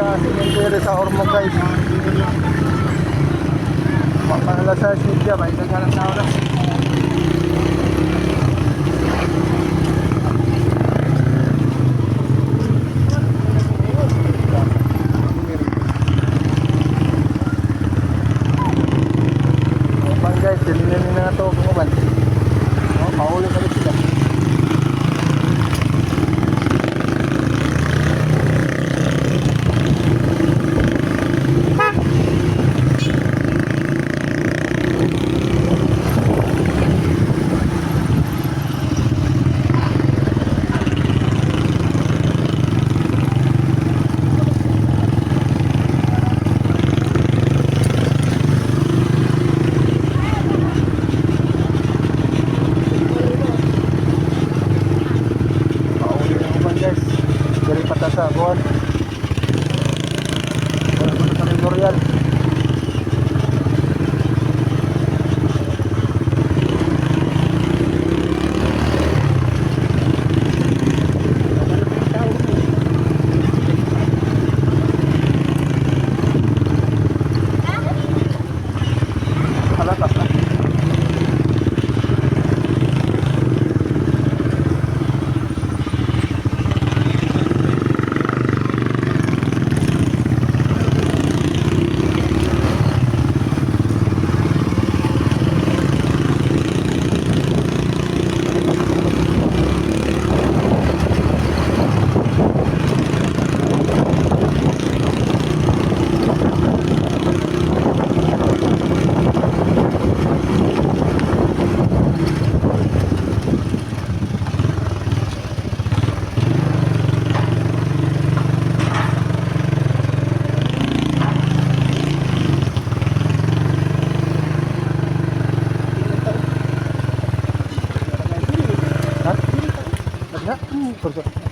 Cemetery sa Ormoc, guys. Mapangala sa media, may kagalang tao na. Bang guys, dinilin na ito kung uban. Oh, mahuli pa rin sila. Pauli ng uban, guys. Diri pa ta sa buwan. Wala pa sa memorial. Halata pa. Ha? Lagi na? Sorry, sorry.